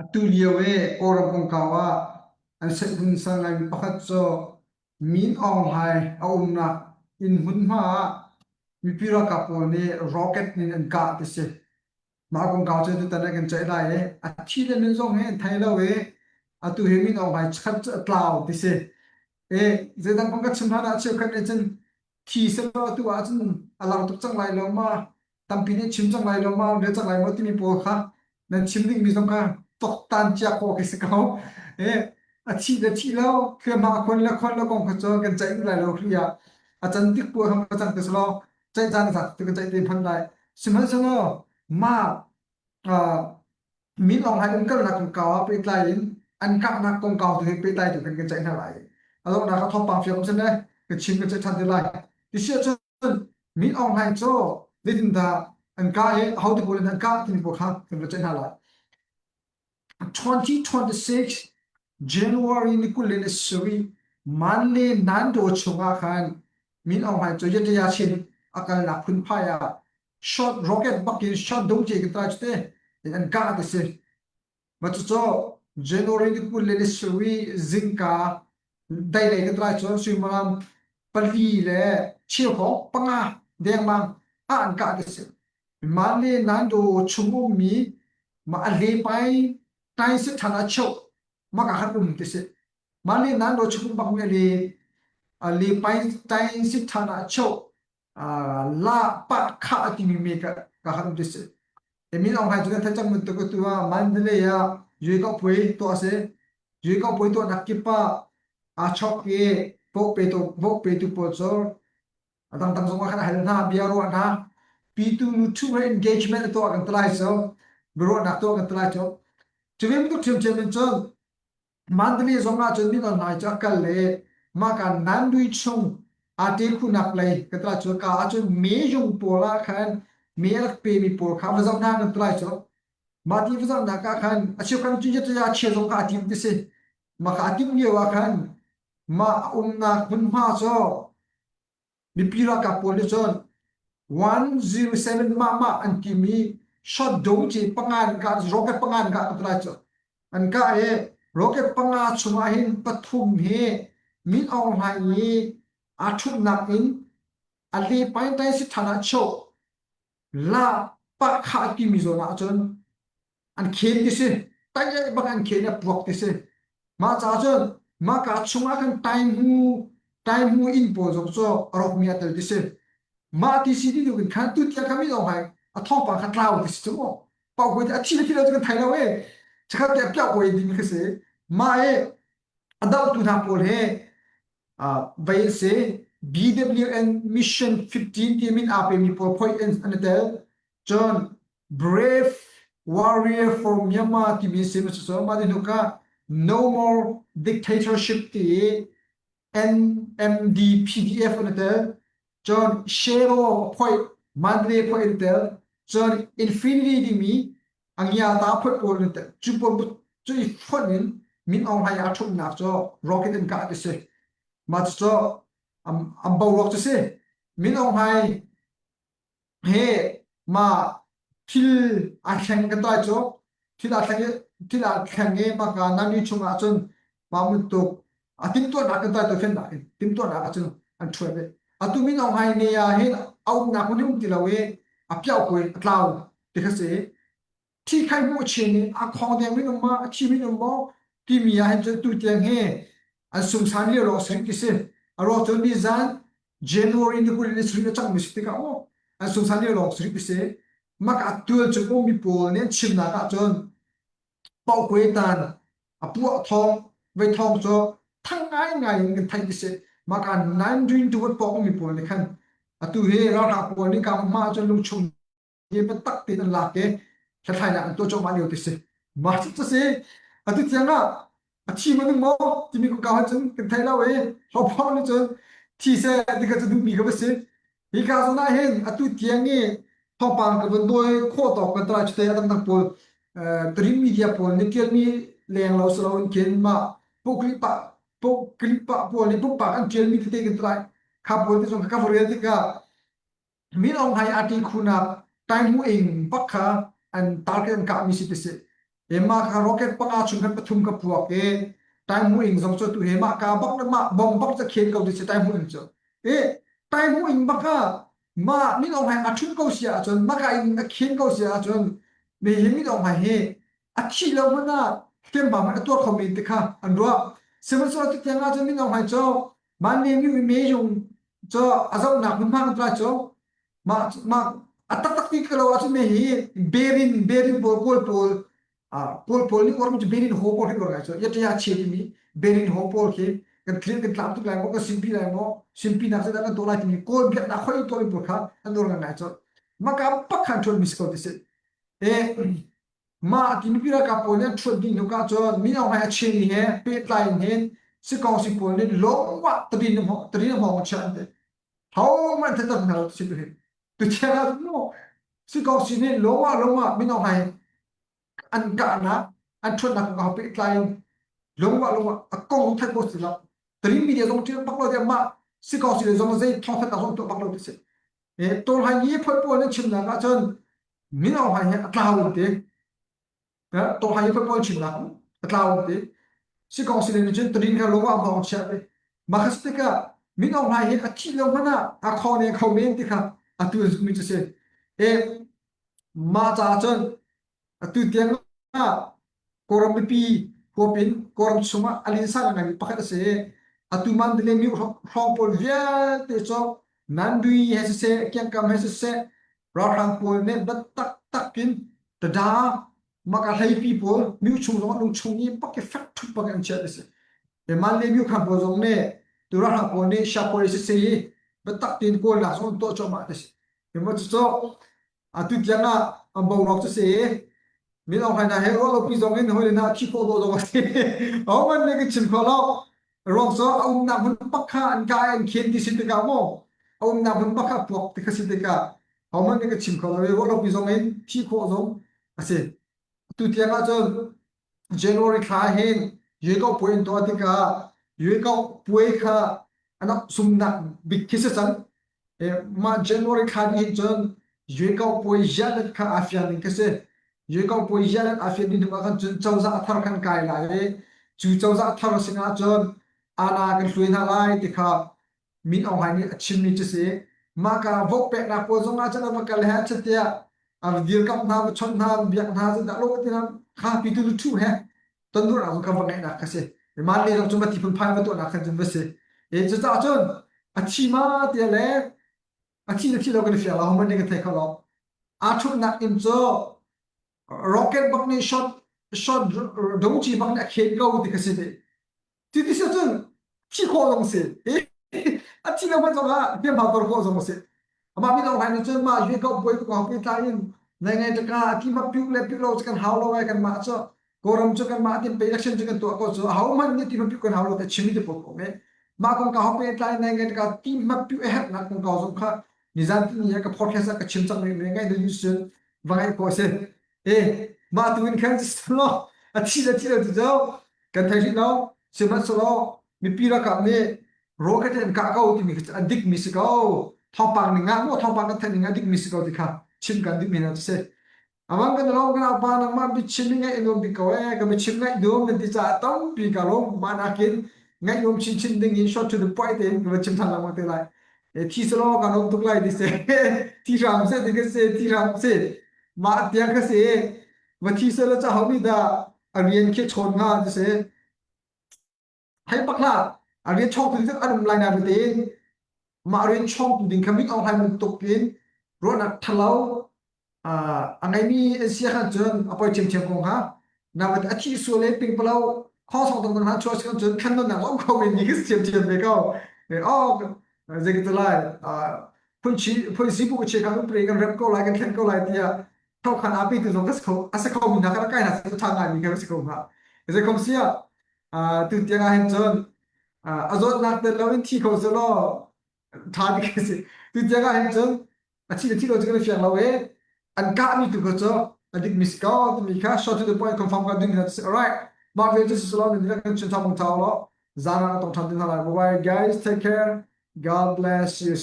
Atu lio i Kawlram kongkau ah an seihhun sang ngaimi pakhat cu Min Aung Hlaing a umnak inn hmunhma ah mipi ralkap pawl nih rocket in an kah ti si. Mah kongkau cu tutan ah kan ceih lai i a thi le nun zong hi an thei lo i atu hi Min Aung Hlaing chikkhat cu a tlau ti si. I zeidang kong ka chim hlan ah cheukhat nih cun thi selaw atu ahcun a lang tuk cang lai lo ma tampi nih chim cang lai lo ma rel cang lai maw timi pawl kha nan chim dingmi zong kha tuaktan cia khawh khi si ko. E, a thih le thih lo hriamhma a khuan le khuan lo kong kha cu kan ceih lai lo hri ah a can tik pu ham ka cang te selaw ceih caan zat tu kan ceih te hman lai sihmanhsehlaw mah Min Aung Hlaing umkalnak kongkau ah pehtlai in an kahnak kongkau tu he pehtlai tu kan kan ceih hna lai. A donghnak ah thawngpang fiang um sin le ka chim kan ceih ṭhan te lai. Ti si ahcun Min Aung Hlaing cu zeitindah an kah i ahote pawl in an kah timi pawl kha kan va ceih hna lai. 2026 January ni 27 Manle Nando chungah khan Min Aung Hlaing cu Yataya Chin a kalnak phunphai ah shot rocket bak in shot dongci kan trai te in an kah ti si ma cu cu January ni 27 zingka dai lei kan trai cu suimilam pali le cheuhawk panga dengmang ah an kah ti si man le nan do chung ummi ma a le pai tai se than a cheu ma ka khat um ti si man le nan do chung um bak mi a le a le pai tai se than a cheu la pa kha a timi me ka ka han ti si. Min Aung Hlaing cu kan theih cang bantuk tu ah Mandalay ah yui kau puai tuah a si. Yui kau puai tuahnak kip ah aa chok i vote pe tu vote petu pawl cu a dangdang zong ah khan a hal hna, bia ruah hna. Pitu nu thu he engagement a tuah kan ti lai cu, biaruahnak tuah kan ti lai cu. Cu ve bantuk ṭhiamṭhiam in cun Mandalay zong ah cun min Aung Hlaing cu a kal i mahka Nandui chung aa ṭekhunak lei ka ti lai cu ka ahcun mejung pawl ah khan me a rak pemi pawl kha va zoh hna kan ti lai cu. Mah ti va zohnak ah khan a cheukhat cu a chia zong kha a tim ti si. Mah kha a timh lio ah khan mah a umnak hmunhma cu Mipi ralkap pawl nih cun 107 mah mah an timi shot dongci panga an kah rocket panga an kah ka ti lai cu. An kah i rocket panga chungah hin pathum hi Min Aung Hlaing i aa ṭhutnak in a le paintai si ṭhan ah cho la pah khah timi zawn ah cun an khen ti si tai bak an khen a puak ti si mah caah cun mah ka chungah khan taihmu taihmu inn pawl zong cu a rawkmi a tel ti si mah ti si ti tu in khan tu tiang kha mi zong hai a thawngpang kha tlau ti si cu mu pau ko a thi le thi lo cu kan thei lo e chakhat te piak ko ding khi si mah e a dohtu hna pawl he vai an si BWN Mission 15 ti min aa pemi pawl phoi an i tel cun Brave Warrior for Myanmar timi a si cu mah ti hnu kha No More Dictatorship ti i NMD PDF an i tel. Cun Shero phoih Mandalay phoih an i tel. Cun Infinity timi Angyata phoih pawl an i tel. Cu pawl cu i fonh in Min Aung Hlaing a ṭhumnak cu rocket in kah ti si. Mah cucu an boruak cu si. Min Aung Hlaing he mah thil aa thleng kan tuah cu thil aa thleng i thil aa thleng i maka nami chungah cun mah bantuk a timhtuahnak kan tuah tu fennak in timhtuahnak ah cun an ṭhuat i atu min Aung Hlaing ne ah hin a umnak hmun hi um ti lo i a piau ko i a tlau ti kha si thi khai hmuh chin i a khong deng min um ma a thi min um maw timi ah hin cun tu tiang hi an sungsan lio lawng sing ti si a ruang cu nizan January ni 20 ni sarih a cangmi si tikah aw an sungsan lio lawng si ti si mak a tual cung ummi pawl nih an chimnak ah cun paukue tan a puah thawng vei thawng cu thang ngai ngai in kan theih ti si maka nan rin tu pok mi pawl nih khan atu hi ralhrang pawl nih ka ma cun lungchung hi biatak tein an lak i hlathlainak an tuah cuahmah lio ti si. Mah cu si atu tiang ah a thi ma nung maw timi kong kau cun kan thei lo i hlawphawng nih cun thi seh ti kha cu duhmi ka va si. Hi ka zawn ah hin atu tiang i thawngpang ka vun dawi khawh tawk kan trai chute a dangdang pawl Trim media pawl nih tialmi leng lo si loin khin mah pukli pa pukli pa pawl nih pumpak an tialmi tete kan trai kha pawl te zong kha ka va rel tikah Min Aung Hlaing a ṭi khunak Taihmu ing bak kha an target an kahmi si ti si. E mah kha rocket panga chung khan pathum ka puak i tai mu ing zong cu tu he mah ka bak le mah bom bak ca khen ko ti si tai mu ing cu. E tai mu ing bak ah mah min Aung Hlaing a ṭhut ko si ahcun maka in a khen ko si ahcun mi hi min Aung Hlaing hi a thih lo hmanh ah hliamhma hmanh a tuar kho men ti kha an ruah. Sihmanhsehlaw tu tiang ahcun min Aung Hlaing cu man me mi me yung cu a zohnak hmunhma kan tlai cu mah mah a taktak ti ka lo ahcun me hi berin berin pawl kawl pawl kawl pawl nih uar cu berin ho pawl khi uar ngai cu yaṭaya che timi berin ho pawl khi kan thil kan tlam tuk lai maw kan simpi lai maw simpi nak zeidah kan tuah lai timi kawl biaknak khoi tuah mi pawl kha an uar ngai cu maka pakhan ṭhuan mi si ko ti si e mah ti mipi ralkap pawl nih an ṭhuat dih hnu ka cun Min Aung Hlaing a chin he pehtlai in hin sikawng pawl nih lawngah tarin tarin hmawng chiah an ti ho hmanh thatak hna lo si tu hi tu chiang ah mu sikawng si nih lawngah lawngah Min Aung Hlaing an kahnak an ṭhuatnak kong ah pehtlai in lawngah lawngah a kong that ko si lo tarin media zong ṭial bak lo tiah mah sikawng si le zong zei thawng thatnak zong tuah bak lo ti si e tawlhai ni phoi pawl nan chimnak ahcun Min Aung Hlaing hi a tlau an ti. Tawlhai ni phoi pawl chimnak a tlau an ti. Sikong si nih cun tarin kha lung ah hmang chiah ve. Mah kha si tikah Min Aung Hlaing hi a thih lo hmanh ah a kho ne kho men ti kha atu zummi cu si. E mah caah cun Atu tiang ah Kawlram mipi huap in Kawlram chungah a linsa ngaimi pakhat a si. Atu Mandalay myo hrawng pawl vialte cu Nandui he siseh, Kiangkam he siseh, ralhrang pawl nih biatak tak in tada maka hleipi pawl myo chung zong lung chung i pak i fek ṭhup bak in an chiah ti si. Mandalay myo khan pawl zong nih tu ralhrang pawl nih Shapoi siseh i biatak tein kawlnak zong an tuah cuahmah ti si. Cucu Atu tiang ah an boruak cu si min Aung Hlaing hna he ruah lopi zong in hawile hna thi khawh dawh zong a si. Ahohmanh nih kan chim kho lo. Ruang cu a umnak hmun pak kha an kai an khen ti si tikah maw a umnak hmun pak kha puak ti kha si tikah ahohmanh nih kan chim kho lo i ruah lopi zong in thi khawh zong a si. Atu tiang ah cun January thla hin Yuekau puai an tuah tikah Yuekau puai kha an sumnak bik khi si cang. Mah January thla ni hin cun Yuekau puai ziahlet kha aa fiang ding khi si. Yuekau puai ziahlet aa fian ding hnu ah khan cun cozah a thar khan kai lai i cu cozah thar sinah cun ana kan hluai hna lai ti kha Min Aung Hlaing nih a chimmi cu si. Mah ka vote peknak pawl zong ah cun a va kal he tiah a va dirkamh hna, va chawnh hna, va biak hna, dah lo ti kha pitu lu ṭhu he tonduhnak zong kha va ngeihnak kha si. Man le zong cu va ti phunphai va tuahnak khan cun va si. E cucaah cun a thi ma tiah le a thi le thi lo kan i fiang lo, hohmanh nih kan thei kho lo. Aa ṭhutnak inn cu rocket bak nih shot shot dongci bak nih a khen ko ti kha si ve. Cuti si cun thi khawh zong si. A thi lo hmanh zong ah hliamhma tor khawh zong a si. Amah min Aung Hlaing nih cun mah yue kau puai ko hau tlai in nai ngai taka a ki ma piu le piu lo cu kan hau lo ai kan mah cu Kawlram cu kan mah tin pe election cu kan tuah ko cu aho hmanh nih ti ma piu kan hau lo te chimi te pawl ko me mah kong ka hau pe tlai nai ngai taka ti ma piu a herh nak kong kau zong kha nizan ti ni ka podcast ah ka chim cang mi ngai na cun va ngai ko si e mah tu in khan lo a thi le thi lo tu cu kan thei rih lo sihmanhsehlaw mipi ralkap nih rocket in kah ko timi kha a dik mi si ko thawngpang ning ah maw thawngpang kan theih ning ah dik mi si ko ti kha chim kan duh mi hna si amang kan lo kan pa nangmah biachim i ngaih nuam bik ko e ka biachim ngaih nuam nan ti caah tampi ka lawm mah nakin ngaih nuam chinchin ding in short to the point tein ka va chim than lengmang te lai e thi selaw ka lawm tuk lai ti se thi hram se ti ka se thi hram se mah tiang kha si va thi selaw ca ho nih dah a rian khi chawn hnga ti si hei pak hlah a rian chawngtu ding an um lai na tein mah rian chawngtu ding kha min Aung Hlaing bantuk in ruahnak ṭhalo a ngeimi an si khan cun a poi ṭhiamṭhiam ko hnga na a thi sual le pingpalo khawng song tong hna chuah si cun thlen nunnak um kho men mi khi ṭhiamṭhiam ve ko oh zei ka ti lai phun chi phun si bu che kan upre kan rep ko lai kan thlen ko lai tiah thokhan aa petu zong a si kho mi hna kha kai hna cu ṭha ngaimi kha si ko hnga. Zei kom si ah tu tiang ah hin cun a zawtnak tel loin thi kho selaw ṭha bik a si. Tu tiang ah hin cun a thi le thi lo cu kan i fiang lo i an kahmi tu kha cu a dik mi si ko timi kha short to the point confirm ka ding si. Alright. Mah vel cu si lo nan kan chun thang mong thau lo. Zan ah tong ṭhan tin hna lai. Bye bye guys. Take care. God bless you.